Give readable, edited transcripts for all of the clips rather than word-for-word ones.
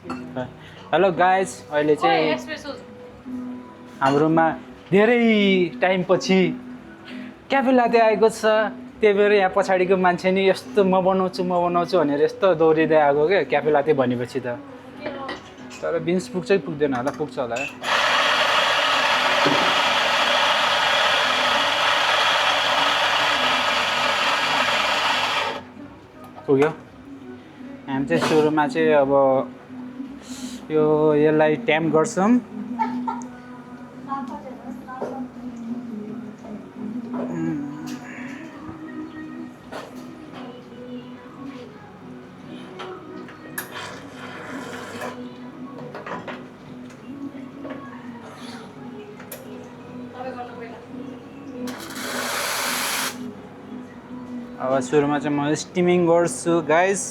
Hello guys, अहिले चाहिँ हाम्रोमा धेरै टाइमपछि क्याफे लाटे आएको छ। त्यही भएर यहाँ पछाडिको मान्छे नि यस्तो म बनाउँछु भनेर यस्तो दौडिँदै आएको क्या क्याफे लाटे भनेपछि त। तर बिन्स पुग्छ कि पुग्दैन होला, पुग्छ होला। पुग्यो। हामी चाहिँ सुरुमा चाहिँ अब यसलाई ट्याम्प गर्छौँ। अब सुरुमा चाहिँ म स्टिमिङ गर्छु गाइस।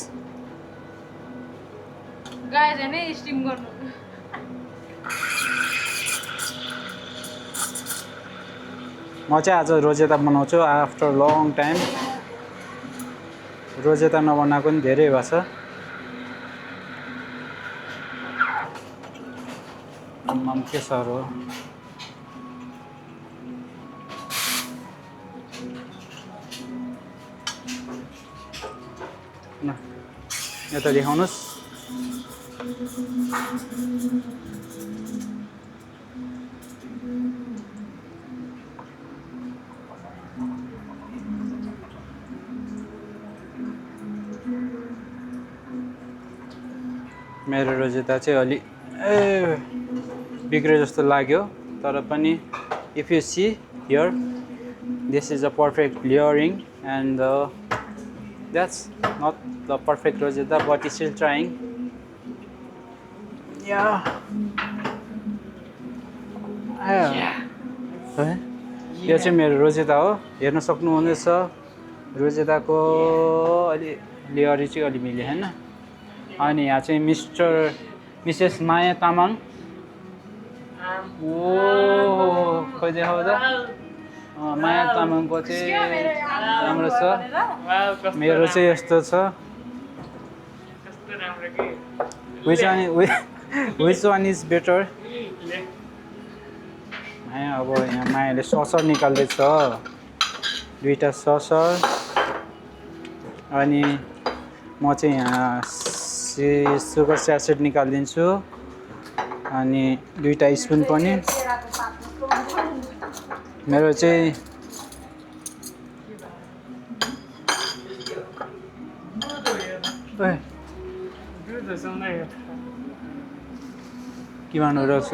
हैन स्टिम गर्नु। म चाहिँ आज रोजेता बनाउँछु आफ्टर लङ टाइम। रोजेता नबनाएको पनि धेरै भएको छ। आम्माम के साह्रो। न यता देखाउनुहोस्। मेरो रोजेता चाहिँ अलि बिग्रे जस्तो लाग्यो, तर पनि if you see here this is a perfect layering and that's not the perfect rosetta but still trying. या यो चाहिँ मेरो रोजेता हो, हेर्न सक्नुहुनेछ। रोजेताको अलि लेयरी चाहिँ अलि मिल्यो होइन। अनि यहाँ चाहिँ मिसेस माया तामाङ। ओ खोइ देखाउ त। माया तामाङको चाहिँ राम्रो छ। मेरो चाहिँ यस्तो छ। Which one is better? माया अब यहाँ मायाले ससर निकाल्दैछ, दुईटा ससर। अनि म चाहिँ यहाँ सुगर स्यासेट निकालिदिन्छु, अनि दुईटा स्पुन पनि। मेरो चाहिँ के भन्नु रहेछ?